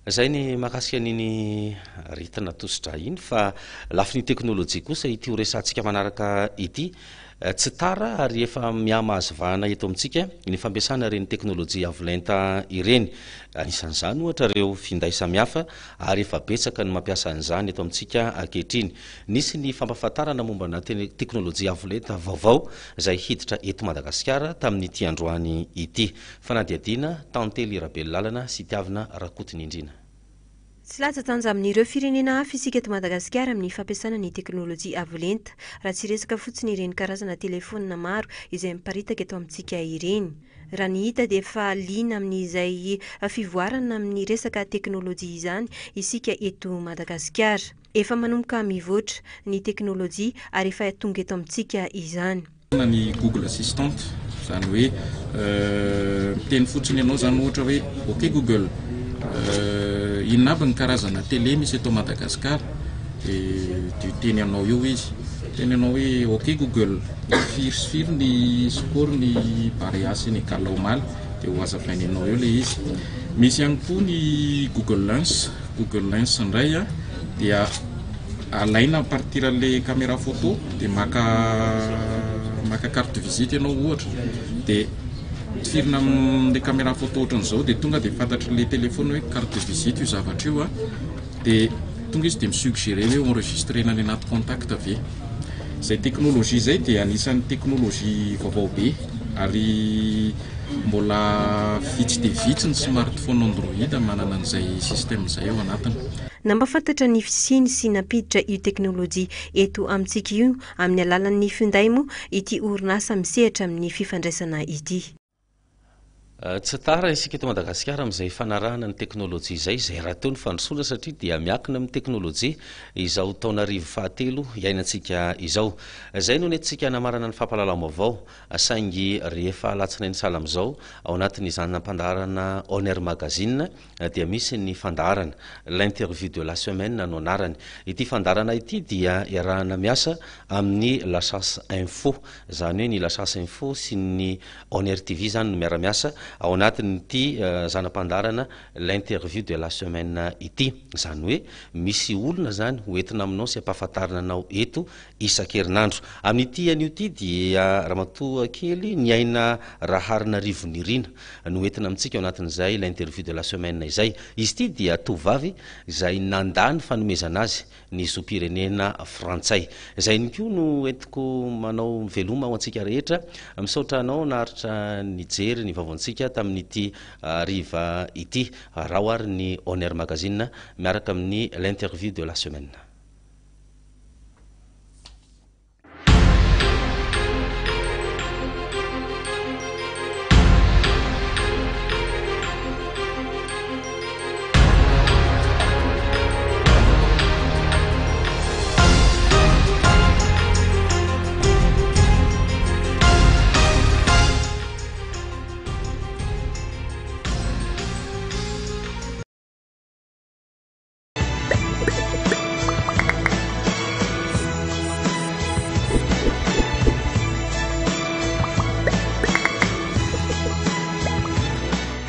Izay ny mahakasika an'iny aretina tosi-drà iny fa lafiny teknolojia kosa ity ho resahantsika manaraka ity. Tsy tara ary efa miha-mahazo vahana eto amintsika ny fampiasana ireny teknolojia avo lenta ireny. Anisan'izany ohatra ireo finday samihafa ary efa betsaka ny mampiasa an'izany eto amintsika ankehitriny. Nisy ny fampahafantarana mombana teknolojia avo lenta vaovao izay hiditra eto Madagasikara tamin'ity androany ity. Fanadihadiana, Tantely Rabelolalana sy Tiavina Rakotonindrina. Tsy latsa-danja amin'ireo firenena hafa isika eto Madagasikara amin'ny fampiasana ny teknolojia avo lenta, raha tsy hiresaka fotsiny ireny karazana telefaonina maro izay miparitaka eto amintsika ireny. Raha ny hita dia efa liana amin'izay fivoarana amin'ny resaka teknolojia izany isika eto Madagasikara. Efa manomboka mivoatra ny teknolojia ary efa tonga eto amintsika izany. Na ny Google Assistant, izany hoe miteny fotsiny ianao izany ohatra hoe ok Google, inona aby ny karazana télé misy eto Madagascar, dia hiteny anao eo izy. Miteny anao hoe ok Google, firy sy firy ny score ny Barea Sénégal omaly, dia ho hazavainy anao eo ilay izy. Misy ihany koa ny Google Lens, Google Lens indray dia alaina à partir an'ilay caméra photo dia maka maka carte de visite ianao ohatra dia tifirina amin'ilay caméra photo ohatran'izao dia tonga dia fantatr'ilay téléphone hoe carte de visite io zavatra io a dia tonga izy dia mi-suggérer hoe enregistrer-na any anaty contact ve. Izay technologie izay dia anisan'ny technologie vaovao be ary mbola vitsy dia vitsy ny smartphone Android manana an'izay système izay ao anatiny. Nampahafantatra ny fisiany sy nampiditra io teknolojia eto amintsika io amin'ny alalan'ny finday moa ity orinasa misehatra amin'ny fifandraisana ity. Tsy tara isika eto Madagasikara amin'izay fanarahana ny teknolojia izay, izay rahateo ny fandrosoana satria dia miankina amin'ny teknolojia izao taonarivo fahatelo iainantsika izao. Izay no nentintsika hanamarana ny fampahalalam-baovao saingy rehefa alatsinainy sahala amin'izao ao anatin'izany nampandaharana On Air Magazine dia misy ny fandaharana L'interview de la semaine no anarany. Ity fandaharana ity dia iarahana miasa amin'ny La Chasse Info, izany hoe ny La Chasse Info sy ny On Air TV izany no miara-miasa ao anatin'ity zana-pandaharana L'interview de la semaine ity. Izany hoe misy olona izany ho entina aminao sy ampahafantarina anao eto isan-kerinandro. Amin'ity anio ity dia Ramatoa kely Niaina Raharinarivo Nirina no entina amintsika ao anatin'izay L'interview de la semaine izay. Izy ity dia tovovavy izay nandà ny fanomezana azy ny zom-pirenena frantsay. Izay ihany koa no entiko manao veloma ho antsika rehetra. Misaotra anao naharitra nijery ny vaovaontsika tamin'ity hariva ity. Araho ary ny On Air Magazine miaraka amin'ny L'interview de la semaine.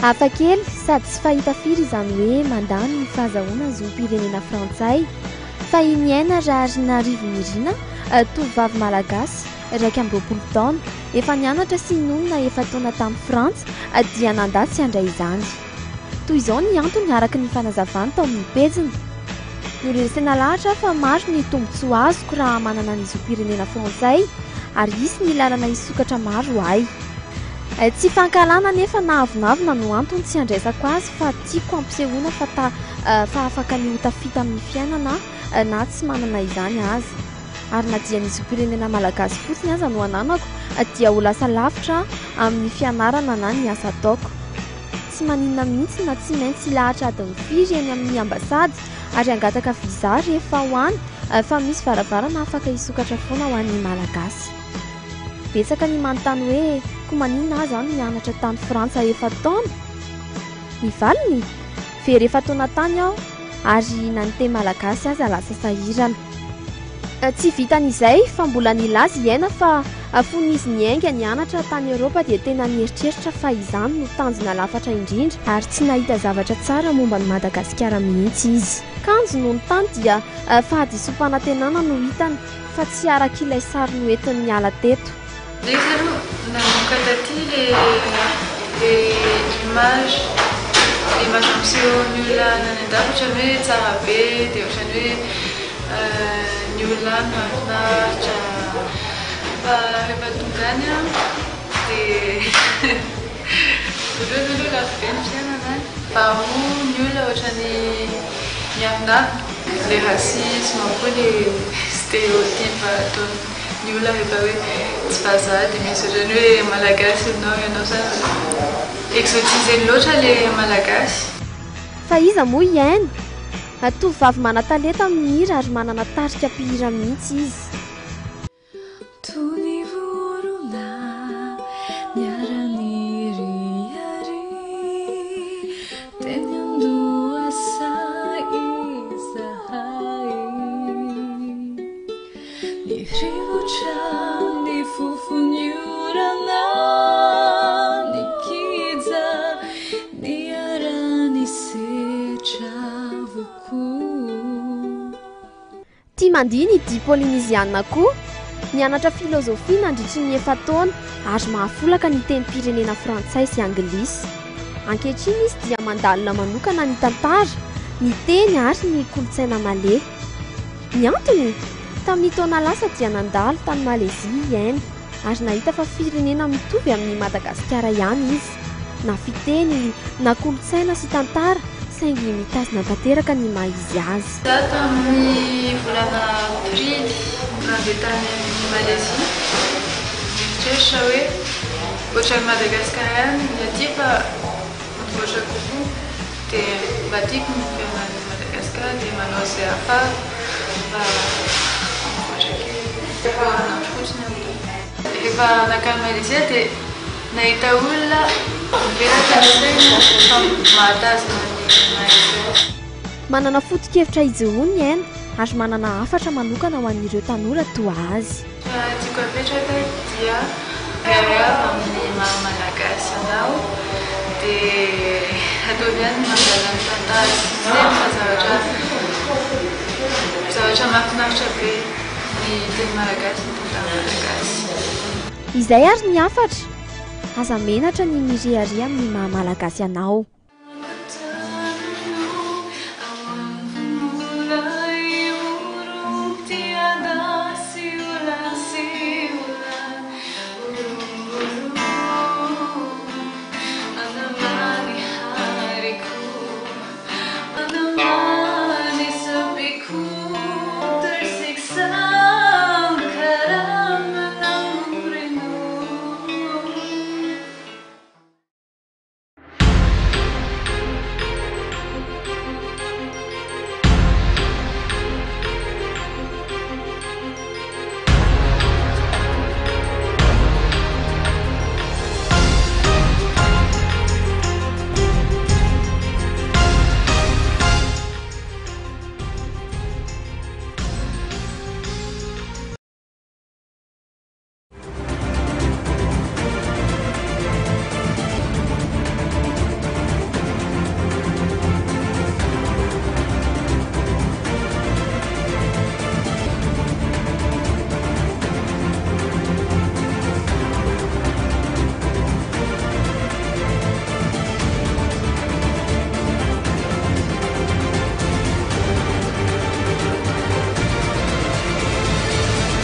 Hafa kely sady tsy fahita firy izany hoe mandà ny fahazahoana zom-pirenena frantsay. Fahiny Aina Raharinarivonirina, tovovavy malagasy, 21 taona, efa nianatra sy nonina efa-taona tany Frantsa, dia nandà tsy handray izany. Toy izao ny antony araka ny fanazavany tao amin'ny pejiny, Noresena lahatra aho fa maro ny tombontsoa azoko raha manana ny zom-pirenena frantsay ary hisy ny lalana hisokatra maro ho ahy. Tsy fankahalana anefa na avonavona no antony tsy handraisako azy fa tiako hampisehoana fa ta fa afaka ny ho tafita amin'ny fiainana aho na tsy manana izany aza. Ary na dia ny zom-pirenena malagasy fotsiny aza no ananako dia ho lasa lavitra aho amin'ny fianarana na ny asa ataoko. Tsy maninona mihitsy na tsy maintsy hilahatra adiny firy eny amin'ny ambasady ary hangataka visa rehefa ho any fa misy varavarana afaka hisokatra foana ho an'ny Malagasy. Betsaka ny manontany hoe koa maninona aho izany nianatra tany Frantsa efa-taona? Ny valiny? Very efa-taona tany aho ary na ny teny malagasy aza lasa sahirana. Tsy vitan'izay fa mbola nilaza i Aina fa fony izy niainga nianatra tany Eoropa dia tena nieritreritra fa izany no tanjona lafatra indrindra ary tsy nahita zavatra tsara momba an'i Madagasikara mihitsy izy. Kanjo nony tany dia fahadisoam-panantenana no hitany fa tsy araka ilay sary noentiny niala teto. Ilay izy aloha nanomboka taty le le image le image mampiseho ny olona any an-dafy ohatran'ny hoe tsara be dia ohatran'ny hoe ny olona any mahafinaritra fa rehefa tonga any an dia voalohany aloha lafo be ny fiainana any faharoa ny olona ohatran'ny miavonavona le racisme ao koa le stéréotype ataony Ny olona rehefa hoe tsy vazaha dia misy ohatran'ny hoe malagasy ianao, ianao zany exotiseny loatra le malagasy. Fa iza moa i Aina? Tovovavy manan-talenta amin'ny hira ary manana tarika mpihira mihitsy izy. Toy ny vorona niara-niriaria teny an-dohasaha izahay. Ny rivotra, ny fofon'ny orana, ny kija niara-nisetra avokoa. Tia mandihy ny dihy polineziana koa. Nianatra filozofia nandritry ny efa-taona ary mahafolaka ny tenim-pirenena frantsay sy anglisy. Ankehitriny izy dia mandalina manokana ny tantara, ny teny ary ny kolontsaina maley. Ny antony? Tamin'ny taona lasa dia nandalo tany Malezia i Aina ary nahita fa firenena mitovy amin'i Madagasikara ihany izy, na fiteny, na kolontsaina sy tantara, saingy mitazona tanteraka ny maha izy azy. Za tamin'ny volana aprily nandeha tany Malezia, nieritreritra hoe ohatran'i Madagasikara ihany ny aty fa mivoatra kokoa. Dia mba tiako ny miverina any Madagascar dia manao izay ahafahako mba hampivoatra kely. Efa herinandro fotsiny aho tao. Rehefa nankany Malezia dia nahita olona mivelatra ny saina fa mahatazona ny maha izy azy. Manana foto-kevitra ijoroany i Aina ary manana hafatra manokana ho an'ireo tanora toa azy. Raha tiako apetraka dia miarahaba amin'ny maha Malagasy anao dia ataovy ihany ny mandala ny tantara sy ny teny fa zavatra zavatra mahafinaritra be ny teny Malagasy ny tantara Malagasy. Izay ary ny hafatra! Aza menatra ny mirehareha amin'ny maha Malagasy anao.